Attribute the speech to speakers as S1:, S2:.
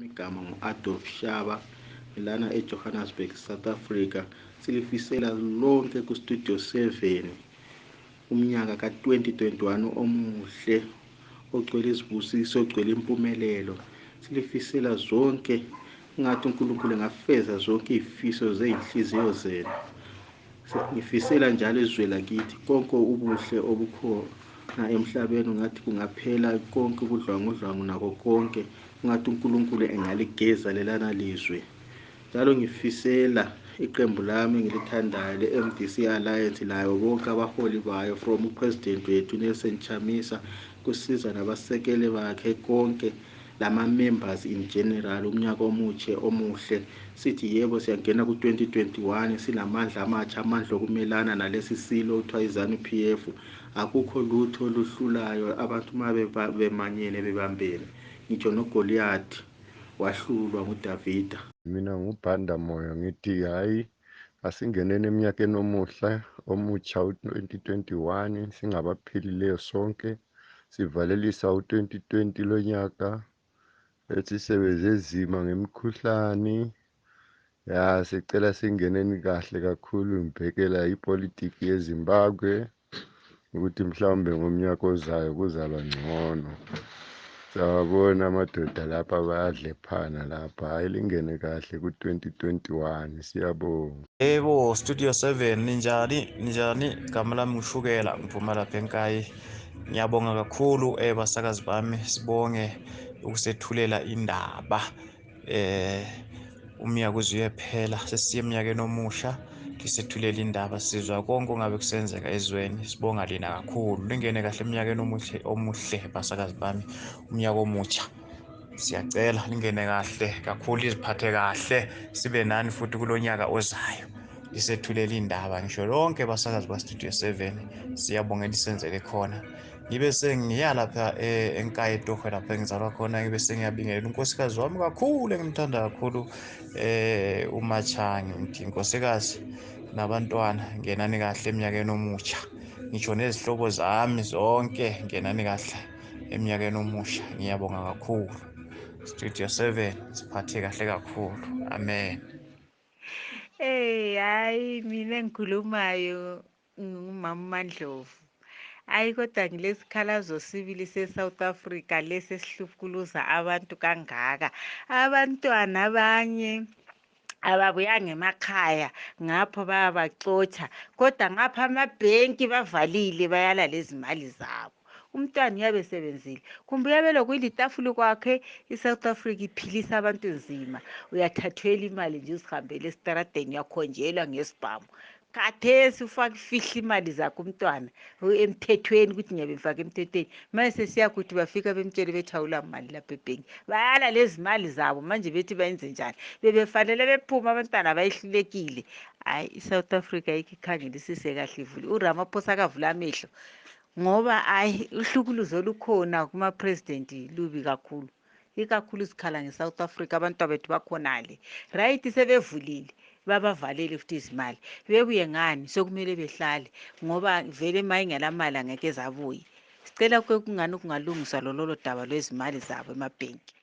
S1: Igama ngu-Adolf Shaba, lana eJohannesburg, South Africa. Silifisela lonke ku-Studio 7 umnyaka ka-2021 omuhle, ogcwele izibusiso, ogcwele impumelelo. Silifisela zonke, ngathi uNkulunkulu engafeza zonke izifiso zey'nhliziyo zenu. Ngifisela njalo izwe lakithi konke ubuhle obukhona emhlabeni, ngathi kungaphela konke ubudlwangudlwangu nako konke, ngathi uNkulunkulu engaligeza lelana lizwe. Njalo ngifisela iqembu lami engilithandayo le-MDC Alliance layo bonke abaholi bayo, from upresident wethu Nelson Chamisa kusiza nabasekeli bakhe konke lama-members in general, umnyaka omutshe omuhle. Sithi yebo, siyangena ku-2021 sinamandla amatsha, amandla okumelana nalesi silo okuthiwa iZANU-PF. Akukho lutho oluhlulayo abantu uma bemanyene, bebambene. Ngitsho noGoliath wahlulwa nguDavida.
S2: Mina nguBhanda Moyo, ngithi hayi, asingeneni eminyakeni omuhle omutsha u-2021 singabaphilileyo sonke, sivalelisa u-2020 lonyaka esisebenze nzima ngemikhuhlane ya. Sicela singeneni kahle kakhulu. Ngibhekela ipolitiki yeZimbabwe ukuthi mhlawumbe ngomnyaka ozayo kuzaba ngcono. Siyawabona amadoda lapha bayadlephana lapha. Hayi, lingene kahle ku-2021, siyabonga.
S3: Yebo, Studio 7, ninjani? Ninjani? Igama lami nguShukela, ngiphuma lapha eNkayi. Ngiyabonga kakhulu basakazi bami, sibonge ukusethulela indaba. Umnyaka uze uyephela, sesiye eminyakeni omusha, lisethulela indaba, sizwa konke ongabe kusenzeka ezweni. Sibonga lina kakhulu. Lingene kahle eminyakeni omuhle omuhle basakazi bami, umnyaka omutsha. Siyacela lingene kahle kakhulu, iziphathe kahle, sibe nani futhi kulonyaka ozayo. Lisethulela indaba ngisho lonke basakazi ba-Studio 7, siyabonga elisenzele khona. Ngibe sengiya lapha eNkayi eTohwe lapha engizalwa khona, ngibe sengiyabingelela unkosikazi wami kakhulu engimthanda kakhulu, uMachangi. Ngithi nkosikazi nabantwana, ngenani kahle eminyakeni omutsha. Ngisho nezihlobo zami zonke, ngenani kahle eminyakeni omusha. Ngiyabonga kakhulu. Studio 7 siphathe kahle kakhulu. Amen.
S4: Hey, hayi, mina engikhulumayo ngumama Mandlovu. Hayi, kodwa ngilesikhalazo sibili se-South Africa lesi esihlukuluza abantu kangaka. Abantwana abanye ababuyanga emakhaya, ngapho bayabaxotsha, kodwa ngapha amabhenki bavalile, bayala lezi mali zabo. Umntwana uyabe esebenzile kumbe uyabe lokuyilitafula kwakhe. I-South Africa iphilisa abantu nzima. Uyathathwela imali nje, uzihambele esitaradeni, uyakhonjelwa ngesibhamu. Khathesi ufake ifihla imali zakho umntwana emthethweni, ukuthi ngiyabe ngifake emthethweni. Manje sesiyakuthi bafika bemtshele bethi awula mali lapha ebhenki, bayala lezi mali zabo. Manje bethi bayenze njani? Bebefanele bephume abantwana, bayehlulekile. Hhayi, i-South Africa ayikho ikhangelisise kahle, ivule uRamaphosa akavula amehlo, ngoba hayi, uhlukuluzo olukhona kuma-president lubi kakhulu, ikakhulu sikhala nge-South Africa. Abantwa bethu bakhonale, right, sebevulile, babavalele futhi izimali. Bebuye ngani? Sokumele behlale ngoba vele ma ingela mali angeke zabuye. Sicela kungani kungalungiswa lololo daba lwezimali zabo emabhenki.